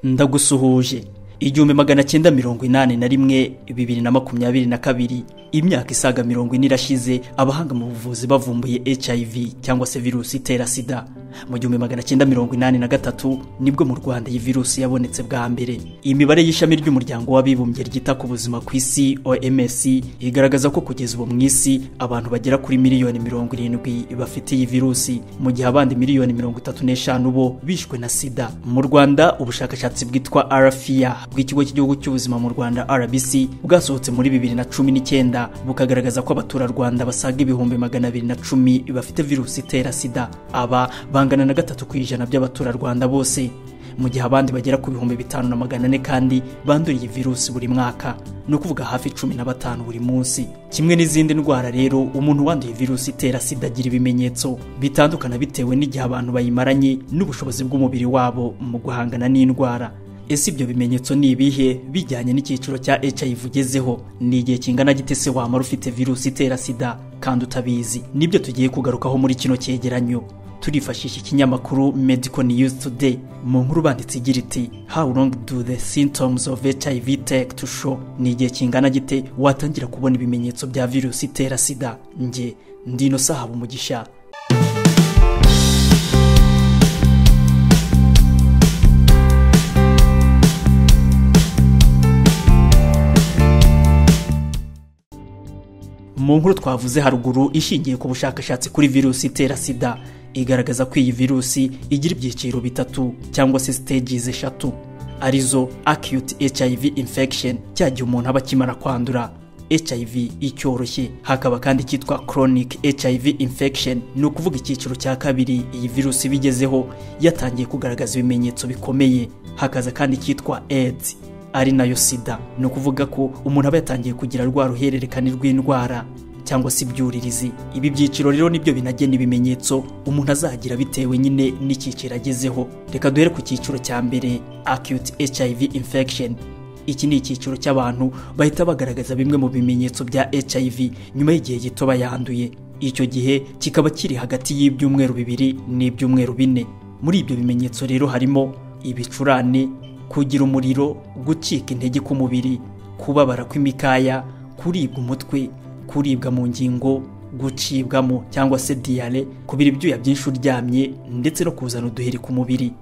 Ndagusuhuje. 1981, 2022, imyaka isaga 40 irashize abahanga mu buvuzi bavumbuye HIV cyangwa se virusi itera sida. Mu 1983 nibwo mu Rwanda iyi virusi yabonetse bwa mbere. Imibare y'ishami ry'umuryango w'abibumbye ryita ku buzima ku isi OMS igaragaza ko kugeza ubu mu isi abantu bagera kuri miliyoni 70 bafite iyi virusi, mu gihe abandi miliyoni 35 bo bishwe na sida. Mu Rwanda ubushakashatsi bwitwa RFIA bw'ikigo cy'igihugu cy'ubuzima mu Rwanda RBC bwasohotse muri 2019 bukagaragaza ko abaturarwanda basaga 210,000 bafite virusi itera sida. Aba bangana na 3% by'abaturarwanda bose, mu gihe abandi bagera ku 5,400 kandi banduriye virusi buri mwaka, no kuvuga hafi 15 buri munsi. Kimwe n'izindi ndwara rero, umuntu wanduye virusi itera sida agira ibimenyetso bitandukana bitewe n'igihe abantu bayimaranye n'ubushobozi bw'umubiri wabo mu guhangana n'indwara. Ese ibyo bimenyetso ni ibihe bijyanye n'icyiciro cya HIV ugezeho? Ni igihe kingana gite se wamara ufite virusi itera sida kandi utabizi? Nibyo tugiye kugarukaho muri kino cyegeranyo. Turifashisha ikinyamakuru Medical News Today mu nkuru banditse igira iti: "How long do the symptoms of HIV take to show?" Ni igihe kingana gite watangira kubona ibimenyetso bya virusi itera sida? Nge ndino sahaba umugisha. Mu nkuru twavuze haruguru ishingiye ku bushakashatsi kuri virusi itera sida, igaragaza ko iyi virusi igira ibyiciro bitatu cyangwa se stages eshatu, arizo acute HIV infection, cya gihe umuntu aba akimara kwandura HIV icyoroshye. Hakaba kandi cyitwa chronic HIV infection, ni ukuvuga icyiciro cya kabiri iyi virusi bigezeho yatangiye kugaragaza ibimenyetso bikomeye. Hakaza kandi cyitwa AIDS, ari nayo sida, ni ukuvuga ko umuntu aba yatangiye kugira rwa ruhererekane rw'indwara cyangwa se ibyuririzi. Ibi byiciro rero nibyo binagena ibimenyetso umuntu azagira bitewe nyine n'icyiciro agezeho. Reka duhere ku cyiciro cya mbere, acute HIV infection. Iki ni icyiciro cy'abantu bahita bagaragaza bimwe mu bimenyetso bya HIV nyuma y'igihe gito bayanduye. Icyo gihe kikaba kiri hagati y'ibyumweru 2 n'ibyumweru 4. Muri ibyo bimenyetso rero harimo ibicurane, kugira umuriro, gucika intege k'umubiri, kubabara kw'imikaya, kuribwa umutwe, kuribwa mu ngingo, gucibwamo cyangwa se diyare, kubira ibyuya byinshi uryamye, ndetse no kuzana uduheri ku mubiri.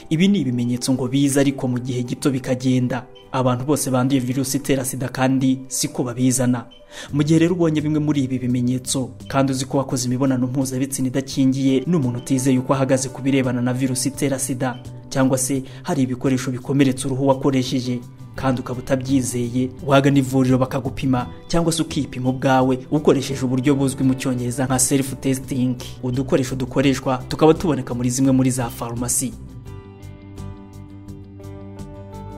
Ibi ni ibimenyetso ngo biza ariko mu gihe gito bikagenda. Abantu bose banduye virusi itera sida kandi siko babizana. Mu gihe rero ubonye bimwe muri ibi bimenyetso kandi uzi ko wakoze imibonano mpuzabitsina idakingiye n'umuntu utizeye uko ahagaze ku birebana na virusi itera sida, cyangwa se hari ibikoresho bikomeretsa uruhu wakoresheje kandi ukaba utabyizeye, wagana ivuriro bakagupima cyangwa se ukipima ubwawe ukoresheje uburyo buzwi mu Cyongereza nka self testing. Udukoresho dukoreshwa tukaba tuboneka muri zimwe muri za farumasi.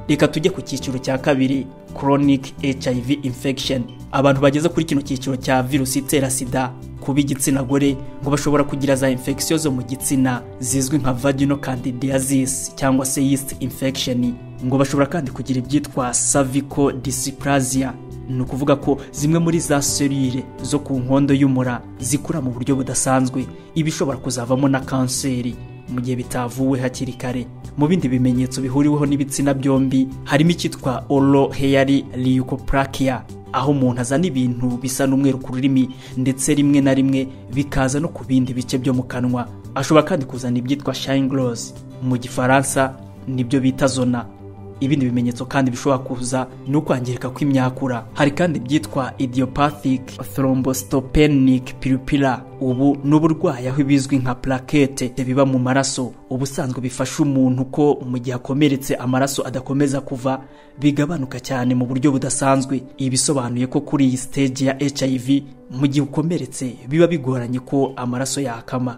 Reka tujye ku cyiciro cya kabiri, chronic HIV infection. Abantu bageze kuri kino cyiciro cya virusi itera sida kuba igitsina gore ngo bashobora kugira za infection zo mu gitsina zizwi nka vaginal candidiasis cyangwa se yeast infection. Ngo bashobora kandi kugira ibyitwa cervical dysplasia, ni ukuvuga ko zimwe muri za selile zo ku nkondo y'umura zikura mu buryo budasanzwe, ibishobora kuzavamo na kanseri mu gihe bitavuwe hakiri kare. Mu bindi bimenyetso bihuriweho n'ibitsina byombi harimo icyitwa oral hairy leukoplakia, aho umuntu azana ibintu bisa n'umweru ku rurimi ndetse rimwe na rimwe bikaza no ku bindi bice byo mu kanwa. Ashobora kandi kuzana ibyitwa shingles, mu Gifaransa nibyo bita zona. Ibindi bimenyetso kandi bishobora kuza ni ukwangirika kw'imyakura. Hari kandi ibyitwa idiopathic thrombocytopenic purpura. Ubu ni uburwayi aho ibizwi nka plaquette biba mu maraso ubusanzwe bifasha umuntu ko mu gihe akomeretse amaraso adakomeza kuva, bigabanuka cyane mu buryo budasanzwe. Ibi bisobanuye ko kuri iyi stage ya HIV mu gihe ukomeretse biba bigoranye ko amaraso yakama.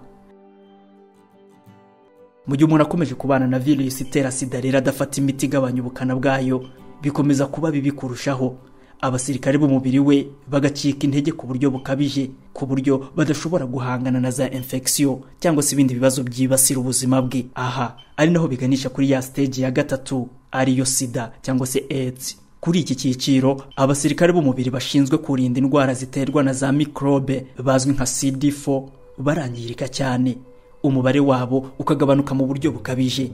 Mu gihe umuntu akomeje kubana na virusi itera sida rero adafata imiti igabanya ubukana bwayo, bikomeza kuba bibi kurushaho. Abasirikare b'umubiri we bagacika intege ku buryo bukabije, ku buryo badashobora guhangana na za infection cyangwa se ibindi bibazo byibasira ubuzima bwe. Aha ari naho biganisha kuri ya stage ya gatatu, ariyo sida cyangwa se AIDS. Kuri iki cyiciro abasirikare b'umubiri bashinzwe kurinda indwara ziterwa na za microbe bazwi nka CD4 barangirika cyane, umubare wabo ukagabanuka mu buryo bukabije.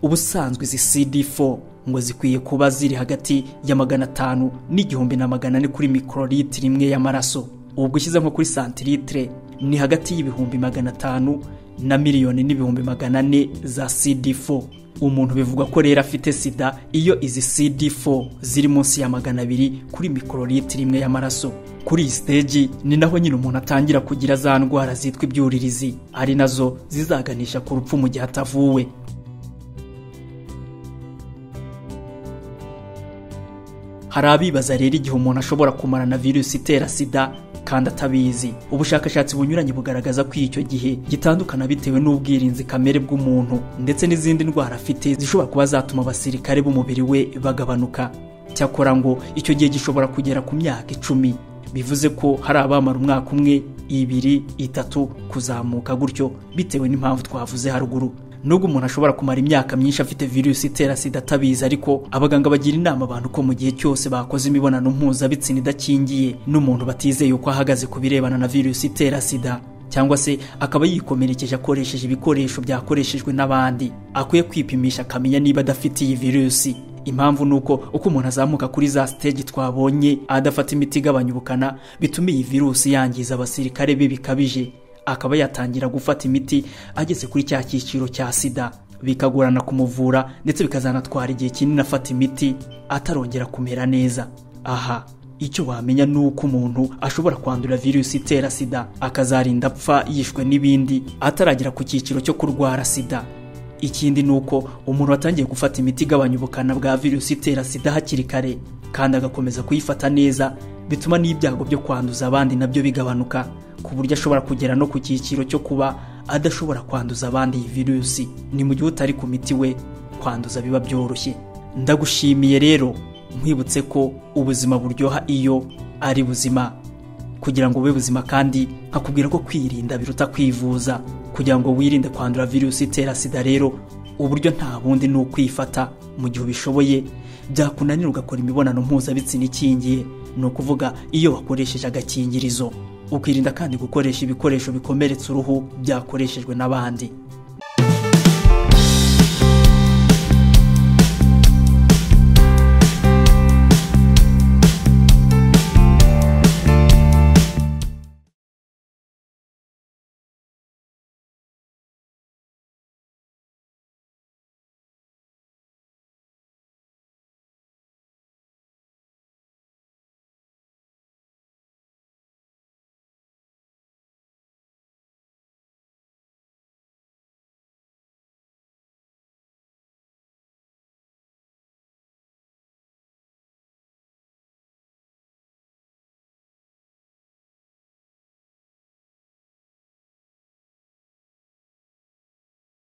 Ubusanzwe izi CD4 ngo zikwiye kuba ziri hagati ya 500 n'1400 kuri microlitre imwe y'amaraso. Ubwo ushyize nko kuri centilitre ni hagati y'ibihumbi 500 na miliyoni n'ibihumbi 400 za CD4. Umuntu bivugwa ko rero afite sida iyo izi CD4 ziri munsi ya 200 kuri microlitre imwe y'amaraso. Kuri iyi stage ni naho nyine umuntu atangira kugira za ndwara zitwa ibyuririzi, ari nazo zizaganisha ku rupfu mu gihe atavuwe. Hari abibaza rero igihe umuntu ashobora kumarana virusi itera sida kandi atabizi. Ubushakashatsi bunyuranye bugaragaza ko icyo gihe gitandukana bitewe n'ubwirinzi kamere bw'umuntu ndetse n'izindi ndwara afite zishobora kuba zatuma abasirikare b'umubiri we bagabanuka. Cyakora ngo icyo gihe gishobora kugera ku myaka 10, bivuze ko hari abamara umwaka umwe, 2, 3 kuzamuka gutyo bitewe n'impamvu twavuze haruguru. Nubwo umuntu ashobora kumara imyaka myinshi afite virusi itera sida atabizi, ariko abaganga bagira inama abantu ko mu gihe cyose bakoze imibonano mpuzabitsina idakingiye n'umuntu batizeye uko ahagaze ku birebana na virusi itera sida, cyangwa se akaba yikomerekeje akoresheje ibikoresho byakoreshejwe n'abandi, akwiye kwipimisha akamenya niba adafite iyi virusi. Impamvu nuko uko umuntu azamuka kuri za stage twabonye adafata imiti igabanya ubukana, bituma iyi virusi yangiza abasirikare be bikabije, akaba yatangira gufata imiti ageze kuri cya cyiciro cya sida, bikagorana kumuvura ndetse bikazanatwara igihe kinini afata imiti atarongera kumera neza. Aha icyo wamenya ni uko umuntu ashobora kwandura virusi itera sida akazarinda apfa yishwe n'ibindi ataragera ku cyiciro cyo kurwara sida. Ikindi ni uko umuntu watangiye gufata imiti igabanya ubukana bwa virusi itera sida hakiri kare kandi agakomeza kuyifata neza, bituma n'ibyago byo kwanduza abandi nabyo bigabanuka, ku buryo ashobora kugera no ku cyiciro cyo kuba adashobora kwanduza abandi iyi virusi. Ni mu gihe utari ku miti we kwanduza biba byoroshye. Ndagushimiye rero, nkwibutse ko ubuzima buryoha iyo ari buzima. Kugira ngo ube buzima kandi nkakubwira ko kwirinda biruta kwivuza. Kugira ngo wirinde kwandura virusi itera sida rero, uburyo nta bundi ni ukwifata mu gihe ubishoboye. Byakunanira ugakora imibonano mpuzabitsina ikingiye, ni ukuvuga iyo wakoresheje agakingirizo. Ukirinda kandi gukoresha ibikoresho bikomeretsa uruhu byakoreshejwe n'abandi.